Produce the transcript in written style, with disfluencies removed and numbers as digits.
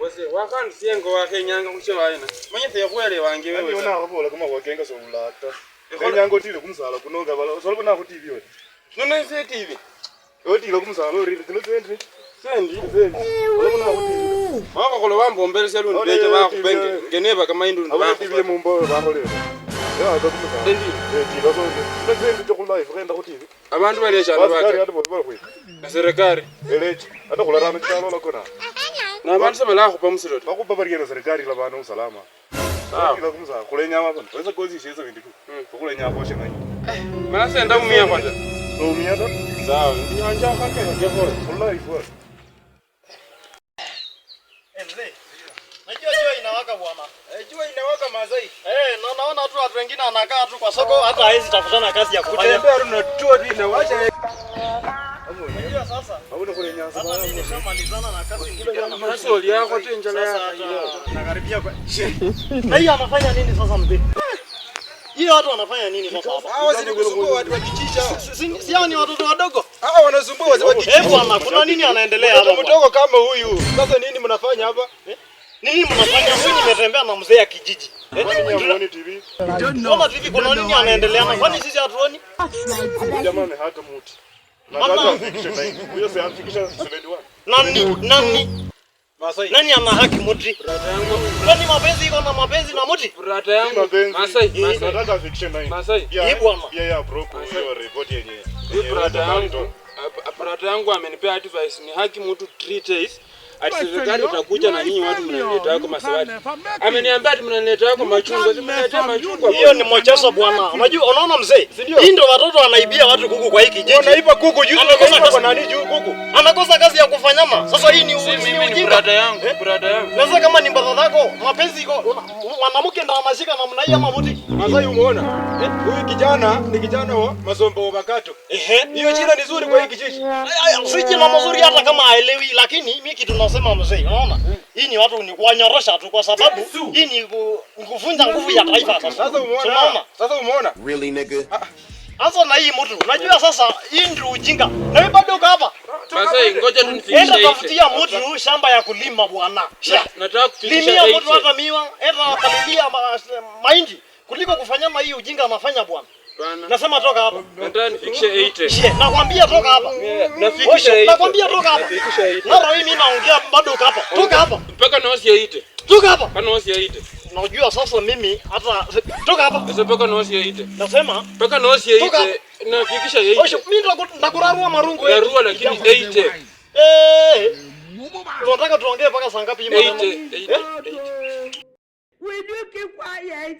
Wase wakhandisiye ngo wakhenyanga khusho waena. Manye sekhwelewange wewe. Ani unakhobola kamakhuwa kenga sowulaa ta. Enyanga otile kumusala kuno nga bala solibona khu TV ori. Nono ise TV. Otile kumusala orire tsino tsendi. Sendi. Sendi. Olabona khu TV. Wakhakhola wambombelesya lundi Ole, becha TV. bakhupenge ngeneba kamaindu lundi Abona TV bakhupa. mumbo bakholele. Yaata kumusala. Endi. Tila sonde. Tsino tsendi tse khu live khenda khu TV. Abandu baleshana Basikari baka. ata bosi balakhwita. Na serikali. Eleche. Ata khularana chitalo olakona. Na abandu sebalakhupa musilo ta. Bakhupa barikena serikali ilabana usalama. Sawa. Tila kumusala khulenya mabona. Wesa kozi shesa bindu. Khulenya khoshe nanyi. Mala senda umia khwata. Soumia ta. Sawa. Nyanja khakela kekhola. Khu live ori. Mzee. Najua jua inawaka bwana. Jua inawaka Masai. Na naona tu watu wengine wanakaa tu kwa soko hata hawezi tafutana kazi ya kufanya. Kutembea runatua tu inawasha. Unajua sasa Abona khulenya hata mimi nishamalizana na kazi nilikuwa Sasa uliakho tu injala Sasa yakho. hata nakaribia kwa. Na hiyo anafanya nini sasa mzee? Hiyo watu wanafanya nini sasa hapa? Hawa si kusumbua watu wa kijiji hawa. Si hao ni watoto wadogo? Hawa wanasumbua watu wa kijiji. Eh bwana, kuna nini anaendelea hapa? Mtoto mdogo kama huyu. Sasa nini mnafanya hapa? Nini mnafanya? Mimi nimetembea na mzee ya kijiji. Muoni TV. Ona TV kuna nini anaendelea na kwani sisi hatuoni? Jamaa amehata muti. Nataka afikishe 9. Huyo si afikisha 71. Nani nani Masai. nani ana haki muti? Brada yangu. Kwani mapenzi iko na mapenzi na muti? Brada yangu. Mapenzi. Masai. Masai. Nataka afikishe 9. Masai. Hii bwana. Pia ya broko hiyo report yenye. Huyu brada yangu. Brada yangu amenipea advice ni haki mtu 3 days. Ati serikali itakuja na nyinyi watu mnaleta yako masawati. Ameniambia ati mnaleta yako machungwa, si mnaleta machungwa. Hiyo ni mchezo bwana. Unajua unaona mzee? Hii ndio watoto wanaibia watu kuku kwa hii kijiji. Wanaiba kuku juzi Anakosa wakaiba kazi. kwa nani juu kuku. Anakosa kazi ya kufanyama. Sasa hii ni Si ni mimi ni ujinga. brada yangu, brada yangu. Na sasa kama ni brada zako, mapenzi iko mwanamke ndo anashika namna hii ama muti? Masai umeona? Huyu kijana ni kijana wa Masombo Wakato. Ehe. Hiyo jina ni zuri kwa hii kijiji. Si jina mazuri hata kama haelewi, lakini mimi kitu nasema mzee, unaona? Hii ni watu ni kuwanyorosha tu kwa sababu hii ni kuvunja nguvu ya taifa sasa. Sasa umeona? Unaona? Sasa umeona? Really, nigga? Sasa na hii mtu, unajua sasa hii ndio ujinga. Na wewe bado uko hapa. Masai ngoja tu nifikishe Enda hivi. tafutia mtu shamba ya kulima bwana. Nataka kufikisha Limia mtu 80. hata miwa, enda palilia mahindi kuliko kufanya hii ujinga anafanya bwana. Bana. Nasema toka hapa. Nataka nifikishe 80. Shie, nakwambia toka hapa. Nafikisha Osho, 80. nakwambia toka hapa. Nafikisha 80. Mara hii mimi naongea bado uko hapa. Toka hapa. Mpaka nosi ya 80. Toka hapa. Mpaka nosi ya 80. Unajua sasa mimi hata toka hapa. Sasa mpaka nosi ya 80. Nasema Mpaka nosi ya Toka 80. Nafikisha 80. Osho, mimi ndakurarua marungu yetu. Narua lakini 80. Eh. Tunataka tuongee mpaka saa ngapi hii maneno? 80. 80. Will you keep quiet?